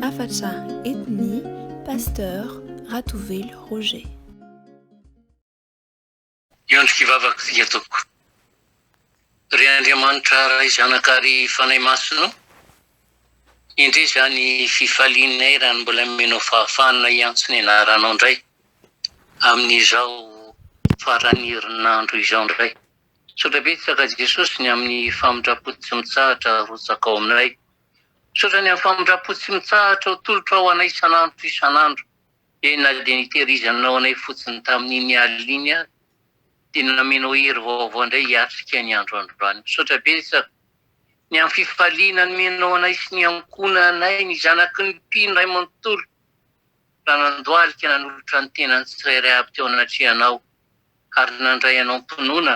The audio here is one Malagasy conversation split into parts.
Hafatra entin'ny Pasteur Ratovelo Roger. Hiondrika hivavaka isika tompoko. Ry Andriamanitra Ray Zanaka ary Fanahy Masina ô, indre izany fifalianay raha ny mbola nomenao fahafahana hiantso ny anaranao indray amin'izao faran'ny herinandro izao indray. Misaotra betsaka Jesosy ny amin'ny famindram-po tsy mitsahatra arotsakao aminay. Misaotra ny amin'ny famindram-po tsy mitsahatra atolotrao ho anay isan'andro isan'andro. Eny na dia nitehirizanao anay fotsiny tamin'iny alina iny ary dia namenao hery vaovao indray hiatrika ny andro androany. Misaotra betsaka ny amin'ny fifaliana nomenao anay sy ny ankohonanay, ny zanaky ny mpino iray manontolo raha nandohalika nanolotra ny tenany tsirairay avy teo anatrehanao ary nandray anao am-pinoana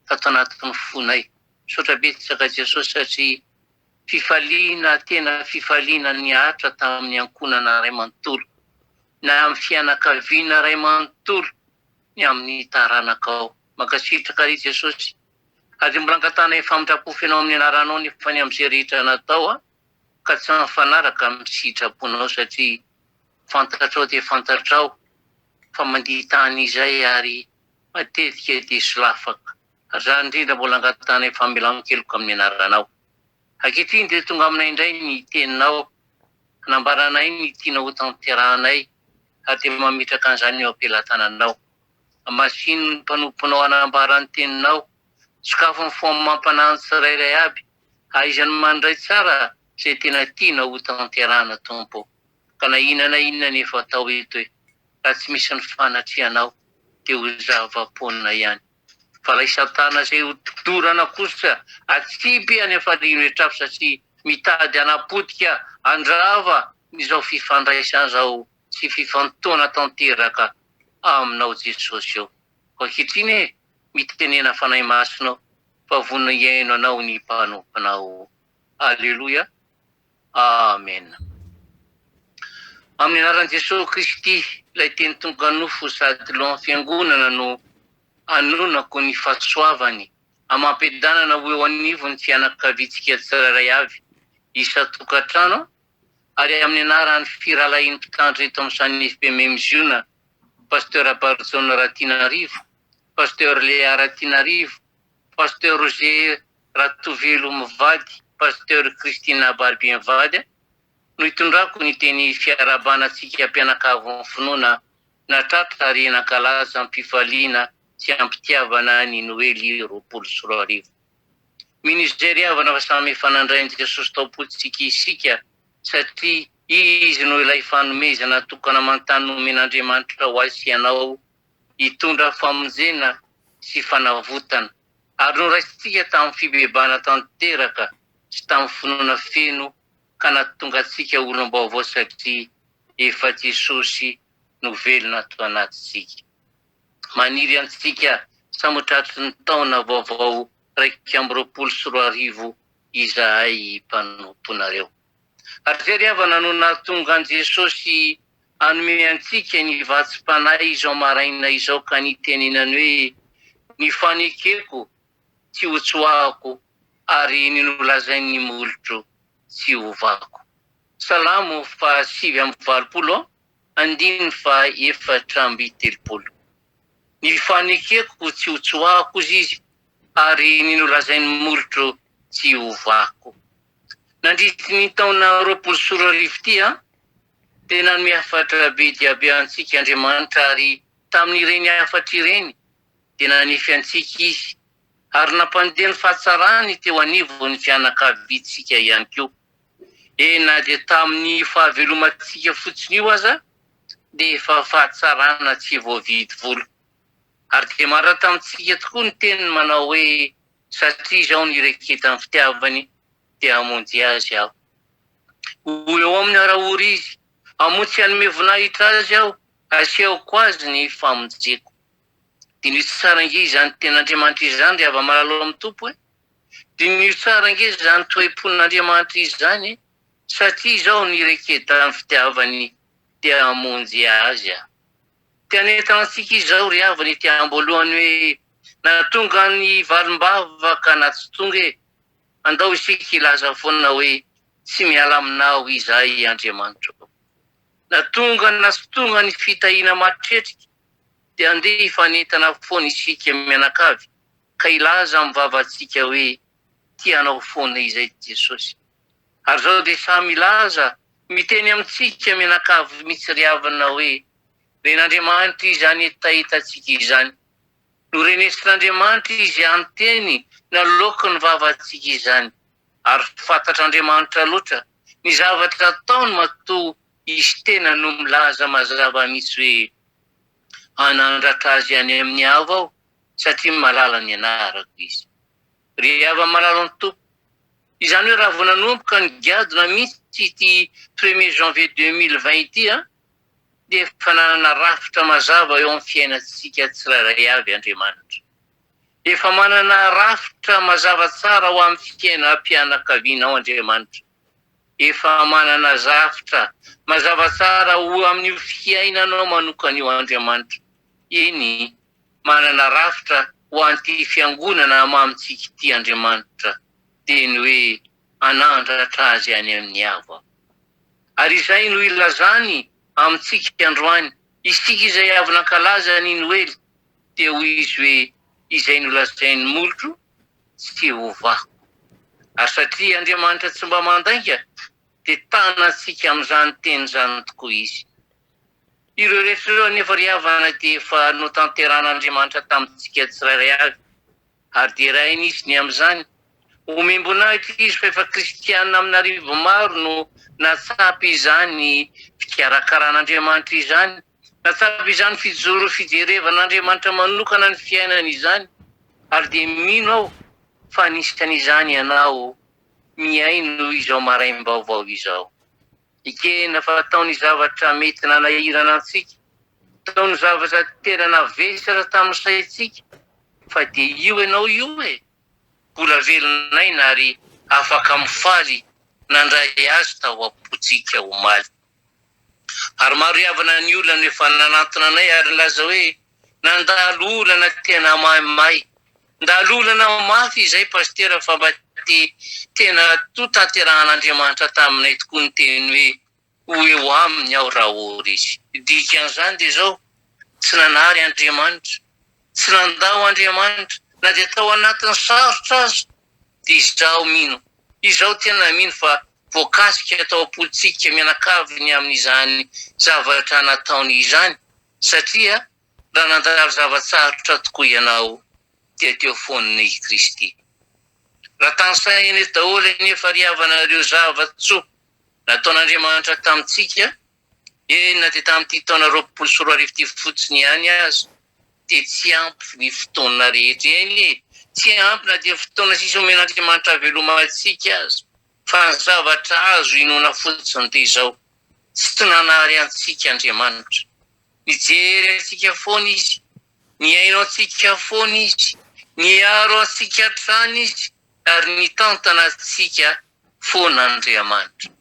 tato anatin'ny fonay. Misaotra betsaka Jesosy satria fifaliana tena fifaliana nihatra tamin'ny ankohonana iray manontolo, na amin'ny fianakaviana iray manontolo, ny amin'ny taranakao. Mankasitraka ry Jesosy. Ary dia mbola angatahanay famindram-po feno amin'ny anaranao nefa ny amin'izay rehetra natao ka tsy mifanaraka amin'ny sitraponao satria fantatrao dia fantatrao fa mandia tany izay ary matetika dia solafaka. Ary izany indrindra mbola angatahanay famelan-keloka amin'ny anaranao. Ankehitriny dia tonga aminay indray ny teninao, hanambaranay ny tianao hotanterahanay ary dia mametraka an'izany eo am-pelatananao. Hamasino ny mpanomponao hanambara ny teninao, sokafy ny fo amam-panahin'ny tsirairay avy, hahaizany mandray tsara izay tena tianao hotanterahana Tompo ô. Ka na inona na inona anefa atao eto e, raha tsy misy ny fanatrehanao dia ho zava-poana ihany. Fa ilay satana izay ho dorana kosa atsipy any am-farihino hetrafo satria mitady hanapotika, handrava izao fifandraisana izao sy fifantohana tanteraka aminao Jesosy ô. Koa ankehitriny e, mitenena Fanahy Masina ô, fa vonona hihaino anao ny mpanomponao. Aleloia. Amena. Amin'ny anaran'i Jesoa Kristy, ilay Teny tonga nofo sady Lohan'ny Fiangonana no anonako ny fahasoavany amam-piadanana ho eo anivon'ny fianakaviantsika tsirairay avy isan-tokantrano ary amin'ny anaran'ny firahalahian'ny mpitandrina eto amin'ny Sahan'ny FPMM Ziona, Pasteur Rabarijaona Ratianarivo, Pasteur Léa Ratianarivo, Pasteur Roger Ratovelo mivady, Pasteur Christina Barbier mivady, no itondrako ny teny fiarahabana antsika mpianakavin'ny finoana nahatratra ary nankalaza am-pifaliana sy am-pitiavana ny Noely 2020. Mino izay ry havana fa samy efa nandray an'i Jesosy tao am-pontsika isika satria Izy no ilay fanomezana tokana aman-tany nomen'Andriamanitra ho ahy sy ianao hitondra famonjena sy fanavotana ary noraisintsika tamin'ny fibebahana tanteraka sy tamin'ny finoana feno ka nahatonga antsika olom-baovao satria efa Jesosy no velona ato anatintsika. Maniry antsika samy ho tratry ny taona vaovao 2021 izahay mpanomponareo. Ary izay ry havana no nahatonga an'i Jesosy hanome antsika ny vatsim-panahy izao maraina izao ka nitenenany hoe, Ny fanekeko tsy hotsoahako ary ny nolazain'ny molotro tsy hovako. Salamo faha 89 andininy faha 34. Ny fanekeko tsy hotsoahako hozy izy ary ny nolazain'ny molotro tsy hovako. Nandritry ny taona 2020 ity dia nanome hafatra be dia be antsika Andriamanitra ary tamin'ireny hafatra ireny dia nanefy antsika Izy ary nampandeha ny fahatsarany teo anivon'ny fianakaviantsika ihany koa. Eny na dia tamin'ny fahavelomantsika fotsiny io aza dia efa fahatsarana tsy voavidy vola. Ary dia marina tamintsika tokoa ny teniny manao hoe satria izao nireketan'ny fitiavany dia hamonjy azy aho. Ho eo aminy ara-ory izy, hamonjy sy hanome voninahitra azy aho, asehoko azy ny famonjeko. Diniho tsara ange izany tenin'Andriamanitra izany ry hava-malala ao amin'ny Tompo e! Diniho tsara ange izany toe-pon'Andriamanitra izany e! Satria izao nireketan'ny fitiavany dia hamonjy azy aho. Te hanentana antsika izy izao ry havana ety am-boalohany hoe na tonga ny valim-bavaka na tsy tonga e! Andao isika hilaza foana hoe. Tsy miala aminao izahay Andriamanitra ô. Na tonga na tsy tonga ny fitahiana mahatretrika dia andeha hifanentana foana isika mianakavy ka hilaza amin'ny vavantsika hoe tia anao foana izay Jesosy. Ary izao dia samy milaza miteny amintsika mianakavy mihitsy ry havana hoe ren'Andriamanitra izany hetahetantsika izany. Norenesin'Andriamanitra izy hanteny naloaky ny vavantsika izany. Ary fantatr'Andriamanitra loatra ny zavatra ataony matoa izy tena no milaza mazava mihitsy hoe hanandratra azy any amin'ny avo aho satria malala ny anarako izy. Ry hava-malalan'ny Tompo, izany hoe raha vao nanomboka nigadona mihitsy ity premier janvier 2020 ity an, dia efa nanana rafitra mazava eo amin'ny fiainantsika tsirairay avy Andriamanitra. Efa manana rafitra mazava tsara ho amin'ny fiainam-pianakavianao Andriamanitra. Efa manana rafitra mazava tsara ho amin'io fiainanao manokana io Andriamanitra. Eny, manana rafitra ho an'ity fiangonana mamintsika ity Andriamanitra, dia ny hoe hanandratra azy any amin'ny avo aho. Ary izay no ilazany amintsika androany, isika izay avy nankalaza ny Noely, dia hoy izy hoe, Izay nolazain'ny molotro tsy hovako. Ary satria Andriamanitra tsy mba mandainga, dia tanantsika amin'izany teny izany tokoa Izy. Ireo rehetra ireo anefa ry havana dia efa notanterahan'Andriamanitra tamintsika tsirairay avy, ary deraina Izy ny amin'izany. Omem-boninahitra Izy fa efa kristiana amin'arivo maro no nahatsapa izany fikarakaran'Andriamanitra izany, Natsapa izany fijoro fijerevan'Andriamanitra manokana ny fiainany izany ary dia mino aho fa anisan'izany ianao mihaino izao maraim-baovao izao. Ekena fa tao ny zavatra mety nanahirana antsika, tao ny zavatra tena navesatra tamin'ny saintsika fa dia io ianao io e! Mbola velon'aina ary afaka mifaly nandray azy tao am-pontsika omaly. Ary maro havana ny olona no efa nanantona anay ary nilaza hoe nandalo olana tena maimay. Ndalo olana mafy izay Pasitera fa mba te tena to tanterahan'Andriamanitra taminay tokoa ny teny hoe ho eo aminy aho raha ory izy. Dikan'izany dia izao, tsy nanary Andriamanitra, tsy nandao Andriamanitra na dia tao anatin'ny sarotra aza dia izaho mino, izaho tena mino fa voakasika tao am-pontsika mianakavy ny amin'izany zavatra nataony izany, satria raha nandalo zava-tsarotra tokoa ianao, dia teo foana i Kristy. Raha tanisaina eto daholo anefa ry havana ireo zava-tsoa nataon'Andriamanitra tamintsika, eny na dia tamin'ity taona 2020 ity fotsiny ihany aza, dia tsy ampy ny fotoana rehetra. Eny e, tsy ampy na dia fotoana sisa omen'Andriamanitra havelomantsika aza. Fa ny zavatra azo inoana fotsiny dia izao, tsy nanary antsika Andriamanitra. Nijery antsika foana Izy, nihaino antsika foana Izy, niaro antsika hatrany Izy, ary nitantana antsika foana Andriamanitra.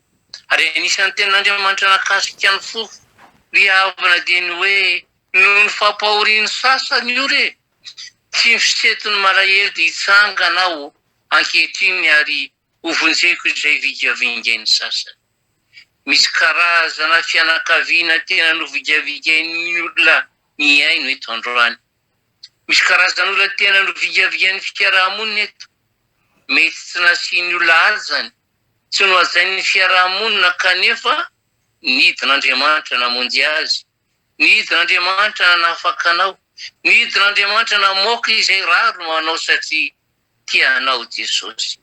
Ary anisan'ny tenin'Andriamanitra nakasika ny foko, ry havana, dia ny hoe, noho ny fampahorian'ny sasany io re, tsy ny fisenton'ny malahelo dia hitsangana aho ankehitriny ary hovonjeko izay vingavingain'ny sasany. Misy karazana fianakaviana tena novingavingain'ny olona mihaino eto androany. Misy karazan'olona tena novingavingain'ny fiarahamonina eto. Mety tsy nasian'ny olona hajany, tsy nohajain'ny fiarahamonina kanefa nidina Andriamanitra namonjy azy, nidina Andriamanitra nanafaka anao, nidina Andriamanitra namoaka izay rariny ho anao satria Tia anao Jesosy.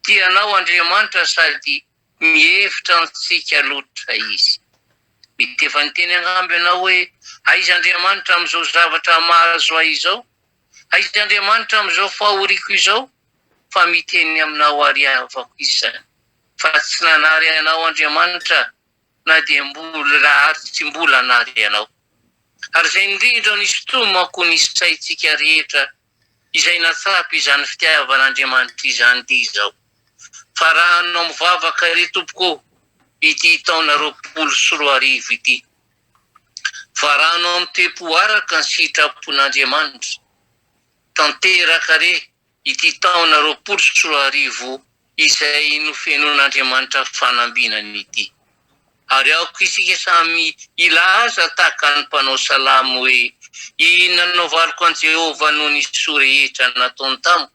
Tia anao Andriamanitra sady mihevitra antsika loatra Izy. Mety efa niteny angamba ianao hoe, Aiza Andriamanitra amin'izao zavatra mahazo ahy izao? Aiza Andriamanitra amin'izao fahoriako izao? Fa miteny aminao ary havako izany, fa tsy nanary anao Andriamanitra na dia mbola ary tsy mbola hanary anao. Ary izay indrindra no isintomako ny saintsika rehetra Izay natsapy izany fitiavan'Andriamanitra izany dia izao, fa raha hanao mivavaka re tompoko ô, ity taona 2020 ity, fa raha hanao mitepo araka ny sitrapon'Andriamanitra, tanteraka re ity taona 2020. izay nofenoin'Andriamanitra fanambinana ity. Ary aoka isika samy hilaza tahaka ny mpanao salamo hoe, Inona no navaliko an'i Jehovah noho ny soa rehetra nataony tamiko?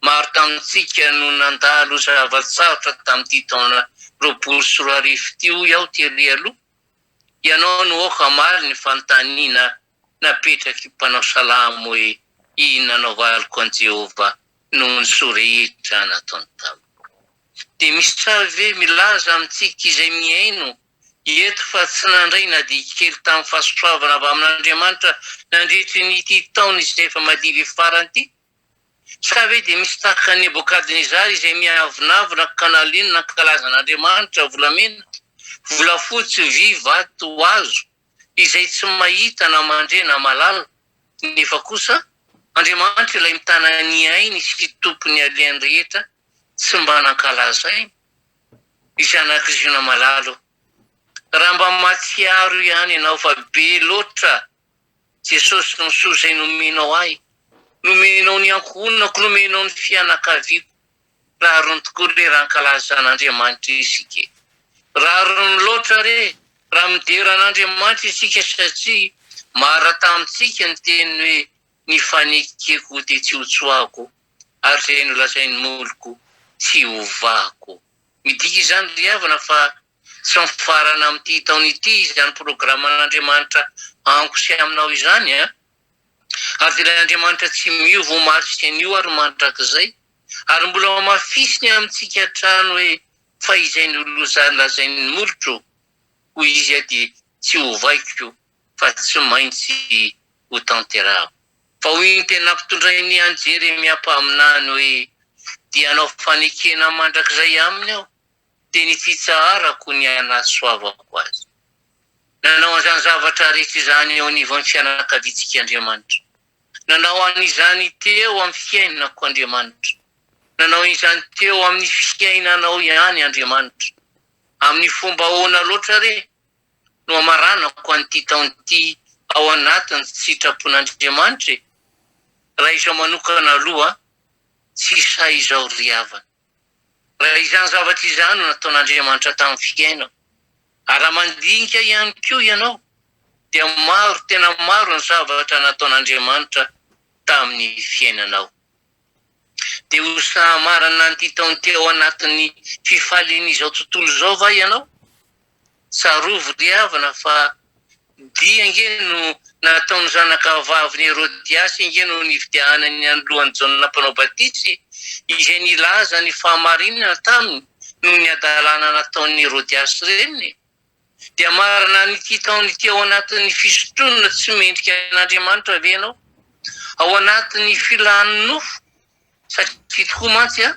Maro tamintsika no nandalo zava-tsarotra tamin'ity taona 2020 ity, hoy aho tery aloha. Ianao no aoka hamaly ny fanontaniana napetraky mpanao salamo hoe, Inona no havaliko an'i Jehovah noho ny soa rehetra nataony tamiko? Dia misy sahy ve milaza amintsika izay mihaino eto fa tsy nandray na dia kely tamin'ny fahasoavana avy amin'Andriamanitra nandritry ny ity taona izay efa madivy farany ity? Sa ve dia misy tahaka an'i Nebokadnezara izay miavonavona ka nalemy nankalaza an'Andriamanitra volamena, volafotsy, vy, vato, hazo, izay tsy mahita na mandre na mahalala, nefa kosa Andriamanitra ilay mitana ny ainy sy tompon'ny alehany rehetra tsy mba nankalazainy? Ry zanak'i Ziona malala ô, raha mba mahatsiaro ihany ianao fa be loatra Jesosy ny soa izay nomenao ahy, nomenao ny ankohonako, nomenao ny fianakaviako. Rariny tokoa re raha hankalaza an'Andriamanitra isika e! Rariny loatra re raha midera an'Andriamanitra isika satria mara tamintsika ny teniny hoe ny fanekeko dia tsy hotsoahako ary izay nolazain'ny moloko tsy hovako. Midika izany ry havana fa Tsy mifarana amin'ity taona ity izany programan'Andriamanitra amiko sy aminao izany an! Ary dia ilay Andriamanitra tsy miova omaly sy anio ary mandrakizay, ary mbola hamafisiny amintsika hatrany hoe fa izay nolazain'ny molotro hoy izy aho dia tsy hovaiko fa tsy maintsy hotanterahako. Fa hoy ny teny nampitondrainy an'i Jeremia mpaminany hoe dia hanao fanekena mandrakizay aminy aho dia ny fitsaharako ny hanasoavako azy. Nanao an'izany zavatra rehetra izany eo anivon'ny fianakaviantsika Andriamanitra. Nanao an'izany teo amin'ny fiainako Andriamanitra. Nanao izany teo amin'ny fiainanao ihany Andriamanitra. Amin'ny fomba ahoana loatra re no hamaranako an'ity taona ity ao anatin'ny sitrapon'Andriamanitra e? Raha izaho manokana aloha, tsy sahy izao ry havana. Raha izany zavatra izany no nataon'Andriamanitra tamin'ny fiainako, ary raha mandinika ihany koa ianao, dia maro, tena maro ny zavatra nataon'Andriamanitra tamin'ny fiainanao. Dia ho sahamarana an'ity taona ity ao anatin'ny fifalian'izao tontolo izao va ianao? Tsarovy ry havana fa dia ange no nataon'ny zanaka vavin'i Herodiasy ange no nividianany ny lohan'i Jaona Mpanao Batisa e, izay nilaza ny fahamarinana taminy noho ny hadalana nataon'i Herodiasy reniny e. Dia marina an'ity taona ity ao anatin'ny fisotroana tsy mendrika an'Andriamanitra ve ianao? Ao anatin'ny filan'ny nofo? Satria tokoa mantsy an,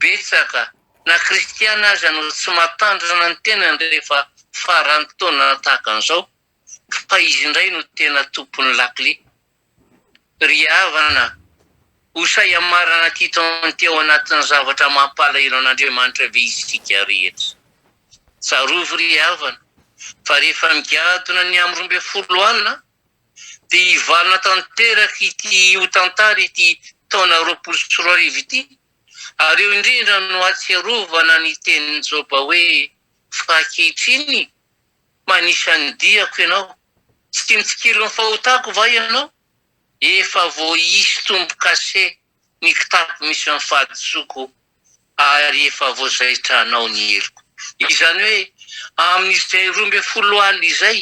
betsaka na kristiana aza no tsy mahatandrina ny tenany rehefa faran'ny taona tahaka an'izao, fa izy indray no tena tompon'ny lakile. Ry havana, ho sahy hamarana ity taona ity ao anatin'ny zavatra mampalahelo an'Andriamanitra ve isika rehetra? Tsarovy ry havana, fa rehefa migadona ny amin'ny 12 alina, dia hivalona tanteraka ity ho tantara ity taona 2020 ity, ary eo indrindra no hahatsiarovana ny tenin'i Joba hoe, Fa ankehitriny manisa ny diako ianao, tsy mitsikilo ny fahotako va ianao? Efa voaisy tombo-kase ny kitapo misy ny fahadisoako, ary efa voazaitranao ny heriko. Izany hoe, amin'izay 12 alina izay,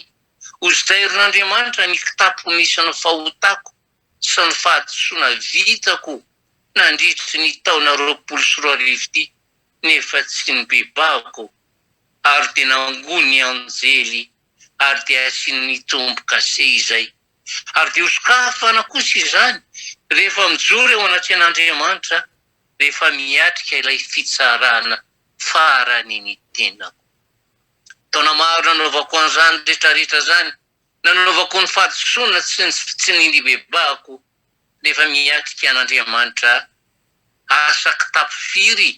Ho zairin'Andriamanitra ny kitapo misy ny fahotako sy ny fahadisoana vitako nandritry ny taona 2020 ity nefa tsy nibebahako ary dia nangony anjely ary dia asiany tombo-kase izay ary dia hosokafana kosa izany rehefa mijoro eo anatrehan'Andriamanitra rehefa miatrika ilay fitsarana farany ny tenako. Taona maro nanaovako an'izany rehetrarehetra izany, nanaovako ny fahadisoana sy ny tsy nibebahako rehefa miatrika an'Andriamanitra, asa kitapo firy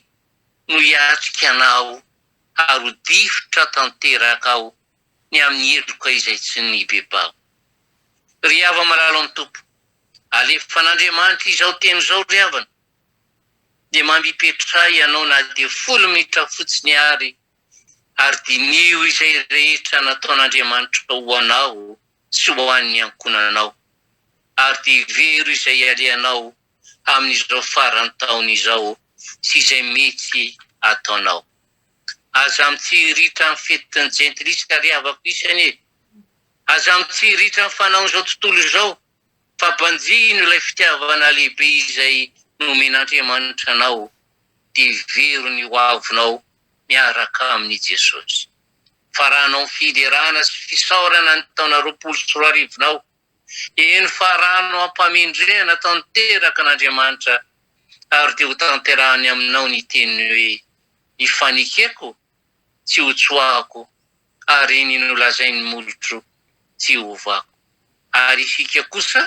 no hiatrika anao ary ho difotra tanteraka aho ny amin'ny heloka izay tsy nibebahako. Ry hava-malala ao amin'ny Tompo, alefan'Andriamanitra izao teny izao ry havana. Dia mampipetraha ianao na dia folo minitra fotsiny ary, ary diniho izay rehetra nataon'Andriamanitra ho anao sy ho an'ny ankohonanao, ary dia hevero izay alehanao amin'izao faran'ny taona izao sy izay mety ataonao. Aza mitsiriritra ny fetin'ny jentilisa ry havako isany e! Aza mitsiriritra ny fanaon'izao tontolo izao fa banjino ilay fitiavana lehibe izay nomen'Andriamanitra anao dia hevero ny ho avinao miaraka amin'i Jesosy. Faranao ny fiderana sy fisaorana ny taona 2020 nao. Eny farano am-pamendrehana tanteraka an'Andriamanitra ary dia ho tanterahany aminao ny teniny hoe, Ny fanekeko tsy ho tsoahako ary ny nolazain'ny molotro tsy hovako. Ary isika kosa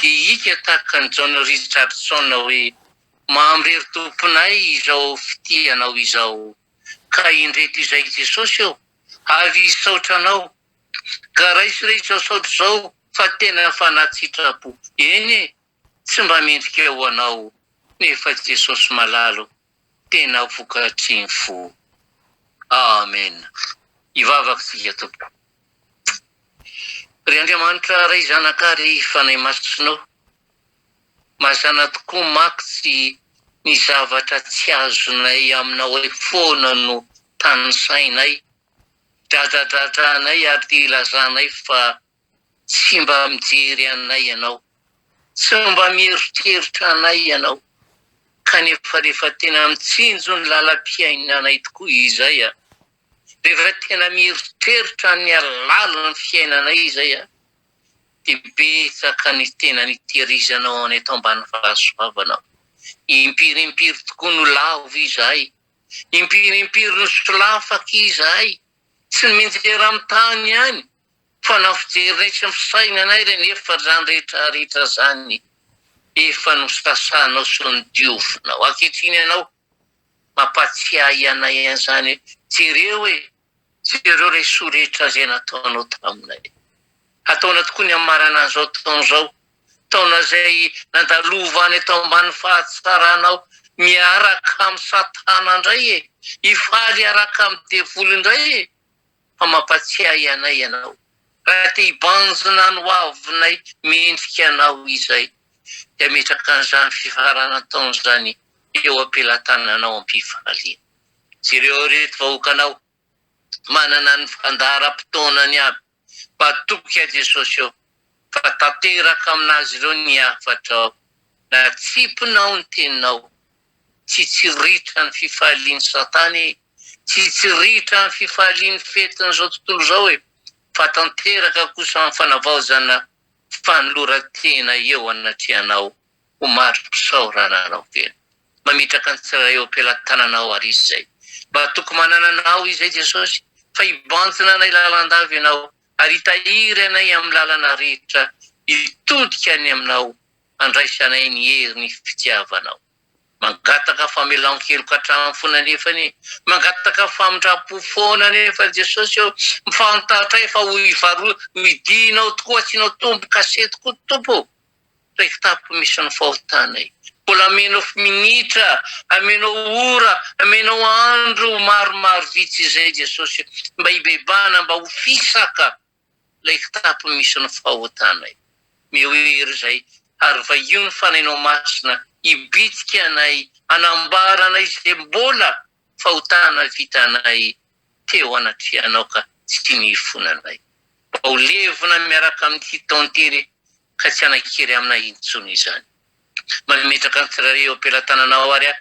dia hika tahaka an'i John Richardson hoe, Mamy re ry Tomponay izao fitia Anao izao, ka indreto izay Jesosy ô, avy hisaotra Anao, ka raiso re izao saotra izao fa tena fanahy-tsitrapo, eny e, tsy mba mendrika ho Anao, nefa Jesosy malalo, tena vokatry ny fo. Amen. Hivavaka isika tompoko. Ry Andriamanitra Ray Zanaka ary Fanahy Masina ô, mazàna tokoa mantsy ny zavatra tsy azonay aminao foana no tanisainay, dradradradranay ary ilazanay fa Tsy mba mijery anay ianao, tsy mba mieritreritra anay ianao, kanefa rehefa tena mitsinjo ny lalam-piainanay tokoa izay a, rehefa tena mieritreritra ny halalin'ny fiainanay izay a, dia betsaka ny tena nitehirizanao anay tao ambany fahasoavanao. Impiry impiry tokoa no lavo izahay, impiry impiry no solafaka izahay, tsy ny mianjera amin'ny tany ihany, Fa na fijerinay sy ny fisainanay re nefa zany rehetra rehetra zany efa nosasanao sy nodiovinao. Ankehitriny ianao mampatsiahy anay an'izany hoe jereo e, jereo ilay soa rehetra izay nataonao taminay. Hataona tokoa ny hamarana an'izao taona izao, taona izay nandalovana eto ambany fahatsaranao miaraka amin'i Satana indray e, hifaly hiaraka amin'ny devoly indray e. fa mampatsiahy anay ianao. Raha te hibanjina ny ho avinay mendrika anao izay dia ametraka an'izany fifaranan-taona izany eo am-pelatananao am-pifaliana. Jereo ireto vahoakanao manana ny fandaharam-potoanany aby. Matoky aho Jesosy ô fa tanteraka aminazy ireo ny hafatrao. Natsipinao ny teninao. Tsy tsiritra ny fifalian'i Satana e! Tsy tsiritra ny fifalian'ny fetin'izao tontolo izao e! Fa tanteraka kosa ny fanavaozana fanoloran-tena eo anatrehanao ho mari-pisaorana anao feno. Mametraka ny tsirairay eo am-pelatananao àry izy izay. Matoky manana anao izay Jesosy fa hibanjina anay lalandava ianao ary hitahiry anay amin'ny lalana rehetra hitodika any aminao handraisanay ny herin'ny fitiavanao. Mangataka famelan-keloka hatramin'ny fony anefa anie, mangataka famindram-po foana anefa Jesosy ô, fantatray fa ho hidianao tokoa asianao tombo-kase tokoa Tompo ô, ilay kitapo misy ny fahotanay. Mbola amenao minitra, amenao ora, amenao andro maromaro vitsy izay Jesosy mba hibebahana, mba ho fisaka ilay kitapo misy ny fahotanay. Meo hery izay ary vahio ny Fanahinao Masina hibitsika anay, hanambara anay izay mbola fahotana vitanay teo anatrehanao ka tsy nifonanay. Mba ho levona miaraka amin'ity taon-tery ka tsy hanan-kery aminay intsony izany. Mametraka ny tsirairay eo am-pelatananao ary aho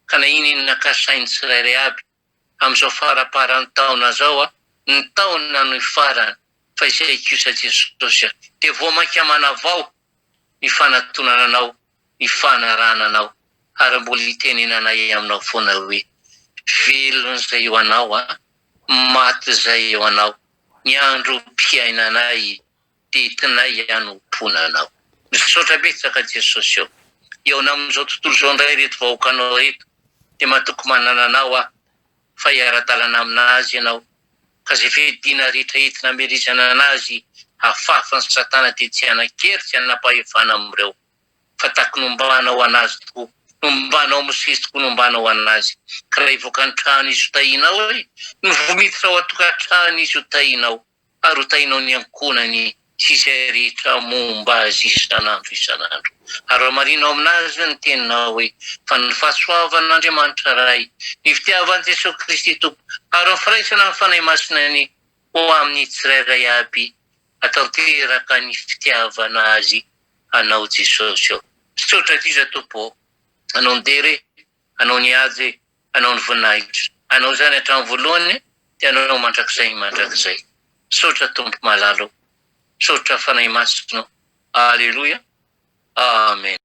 ka na inona inona kasain'ny tsirairay aby amin'izao faramparan'ny taona izao a, ny taona no hifarana fa izay kosa Jesosy a, dia vao mainka manavao ny fanatonana anao, ny fanarahana anao ary mbola hitenenanay aminao foana hoe velona izay eo anao a, maty izay eo anao, ny androm-piainanay dia entinay hanompoana anao. Misaotra betsaka Jesosy ô. Hihaona amin'izao tontolo izao indray ireto vahoakanao ireto dia matoky manana anao aho fa hiara-dalana aminazy ianao ka izay fiadiana rehetra entina hamelezana anazy hafafin'i satana dia tsy hanan-kery tsy hanam-pahefana amin'ireo fa takinombanao anazy tokoa. Nombanao Mosesy koa nombanao anazy. Ka raha hivoaka ny trano izy ho tahinao e, no vao miditra ao an-tokantrano izy ho tahinao, ary ho tahinao ny ankohonany sy izay rehetra momba azy isan'andro isan'andro. Ary hamarinao aminazy ny teninao hoe, fa ny fahasoavan'Andriamanitra Ray, ny fitiavan'i Jesoa Kristy Tompo, ary ny firaisana amin'ny Fanahy Masina anie ho amin'ny tsirairay aby hatanteraka ny fitiavana azy Anao Jesosy ô. Misaotra indrindra Tompo ô. Anao ny dera e, Anao ny haja e, Anao ny voninahitra. Anao izany hatramin'ny voalohany dia Anao mandrakizay mandrakizay. Misaotra Tompo malala ô. Misaotra Fanahy Masina ô. Aleloia. Amen.